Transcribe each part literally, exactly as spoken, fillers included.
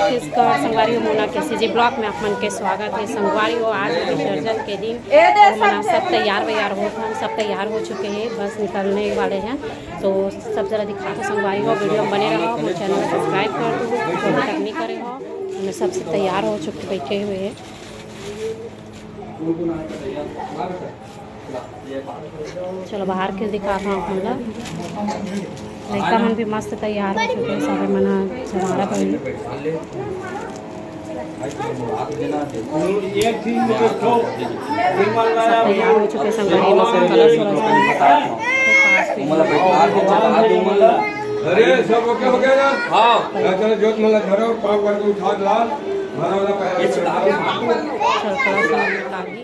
छत्तीसगढ़ संगवारी हो, मोना के सीजी ब्लॉग में आप मन के स्वागत है। संगवारी हो, आज विसर्जन के दिन ए दे और मना सब तैयार वैयार हो, हम सब तैयार हो चुके हैं, बस निकलने वाले हैं। तो सब जरा दिखा दो संगवारी हो, वीडियो में बने रहो, मोर चैनल सब्सक्राइब कर दो जो अभी तक नहीं करे हो। हम सबसे तैयार हो चुके बैठे हुए हैं। चलो बाहर के दिखा था आप मन ला। लइका मन भी मस्त तैयार हो चुके हैं, सारे मन जमारा बनी। सब तैयार हो चुके हैं, संगवारी लोग सब कलर सुलर से। अरे सब ओके हो गया ना? हाँ। चलो जोत मन ला धरो, पाँव करके उठा ला। चलो कलर सुलर में लागी।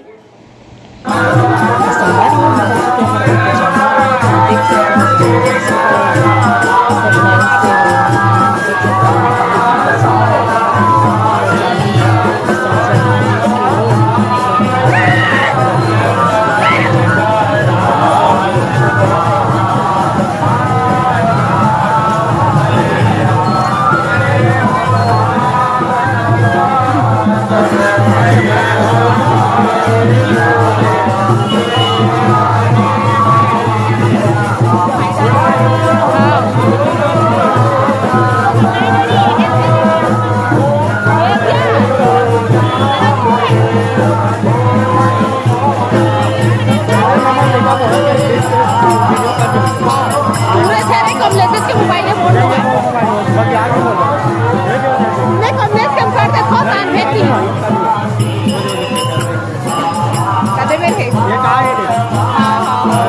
पूरे सारे कमलेश के मोबाइल में फोटो है। नहीं, कमलेश के हम कर दे, थोड़ा ध्यान भेज दी। कदे में थे? ये कहाँ है रे? हाँ, हाँ, हाँ।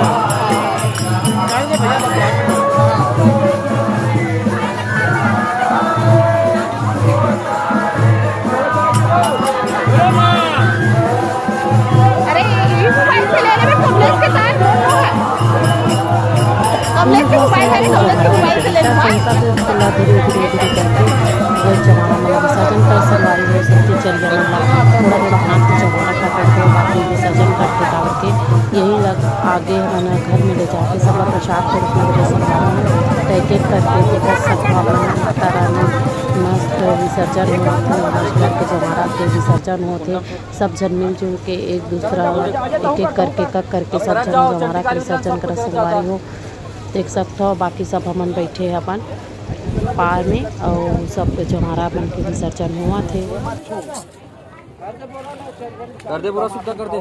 अरे, ये मोबाइल से ले ले, मैं कमलेश के साथ बोल रहा हूँ। कमलेश के मोबाइल है, कमलेश के मोबाइल से ले लूँगा। धीरे, धीरे, धीरे करके वो जमाना मतलब विसर्जन कर संगवारी हो सकती चल जाना मतलब थोड़ा, थोड़ा हाथ से जमाना कर करके बाकी विसर्जन करके काबर के यही लग आगे हमन घर में ले जाके सब प्रसाद के रूप में विसर्जन करना। तो एक एक करके देखत सकथो आप मन माता रानी मस्त विसर्जन होत हे, मस्त करके जमारा के विसर्जन होत हे। सब झन मिलजुल के एक दूसरा एक एक करके कक करके सब झन जमारा के विसर्जन करत संगवारी हो। देख सकथो बाकी सब हमन बैठे हे अपन पार में अउ सब जमारा मन के विसर्जन होवत हे। कर दे बोरा, सुद्धा कर दे।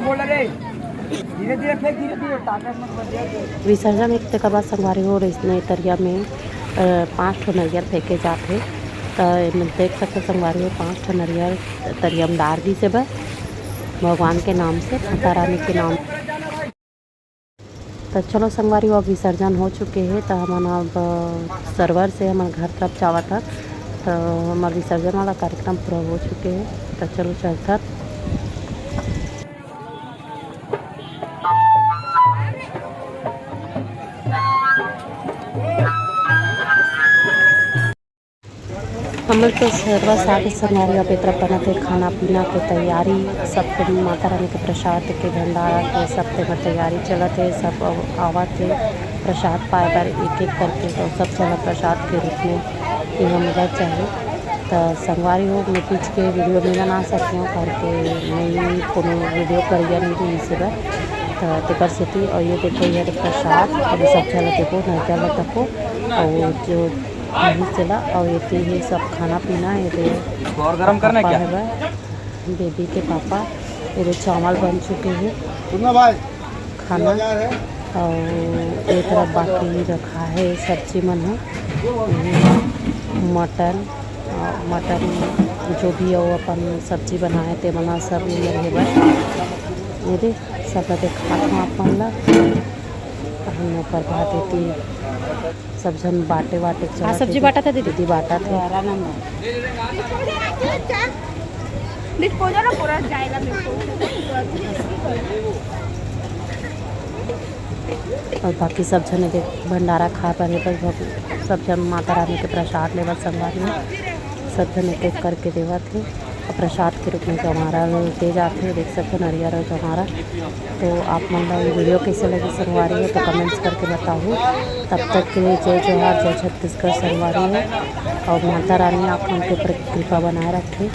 बोल रे, धीरे धीरे फेंक, धीरे धीरे, ताकत मत बदल। विसर्जन एक तेकर बाद संगवारी हो रहिस ने तरिया में, अ, पाँच ठो नरियर फेंके जात हे। त एमे देख सकथो संगवारी हो, पाँच ठो नरियर तरिया में डार दिस हे बस भगवान के नाम से, माता रानी के नाम। त चलो संगवारी हो, अब विसर्जन हो चुके हे, त हमन अब, अ, सरवर से हमन घर तरफ जावत हन। त हमर विसर्जन वाला कार्यक्रम पूरा हो चुके हे, त चलो चलथन। हमन तो सरवा साथ संगवारी अब एतरा बनत हे खाना पीना के तैयारी, सब माता रानी के प्रसाद के भंडारा के सब के तैयारी चलत हे। सब अब आवत हे प्रसाद पाए बर एक एक करके, तो सब झन प्रसाद के रूप में ये हमला चाही। त संगवारी हो, मैं बीच के वीडियो नहीं बना सकती हूँ, करके नहीं कोनो वीडियो करिया नहीं रही इसी बार। त तेकर सेती, और ये देखो, ये प्रसाद, अभी सब झन देखो, नैवेद्य ल तको, और जो यही चला, और ये हे सब खाना पीना, ये दे इसको और गरम करना है पापा क्या? है बा, बेबी के पापा, ये दे चावल बन चुके हैं। सुनना भाई, खाना। अउ ए तरफ बाकी रखा हे सब्जी मन ह, मटन, अ, मटन जो भी अउ अपन सब्जी बनाए ते मन ह सब ये मेर हे बर। ये दे, सब ला देखात हव आप मन ला। हमन ऊपर बात होती। सब झन बाटे वाटे हाँ, चलत सब्जी हे। बाटत हे दीदी। दीदी बाटत हे। डिस्पोजल ना पूरा जाएगा मेरे को। और बाकी सब झन एदे भंडारा खा बर हे, बस भग-, सब झन माता रानी के प्रसाद लेवत संगवारी हो, सब झन एक एक करके देवत हे। और प्रसाद के रूप में चौहारा दे जाथे, देख सकते हो, नरियर और चौहारा। तो आप मन ला ये वीडियो कैसे लगी संगवारी हो, तो कमेंट्स करके बताओ। तब तक के लिए जय जोहार, जय छत्तीसगढ़ संगवारी हो, और माता रानी आप मन के ऊपर कृपा बनाए रखे।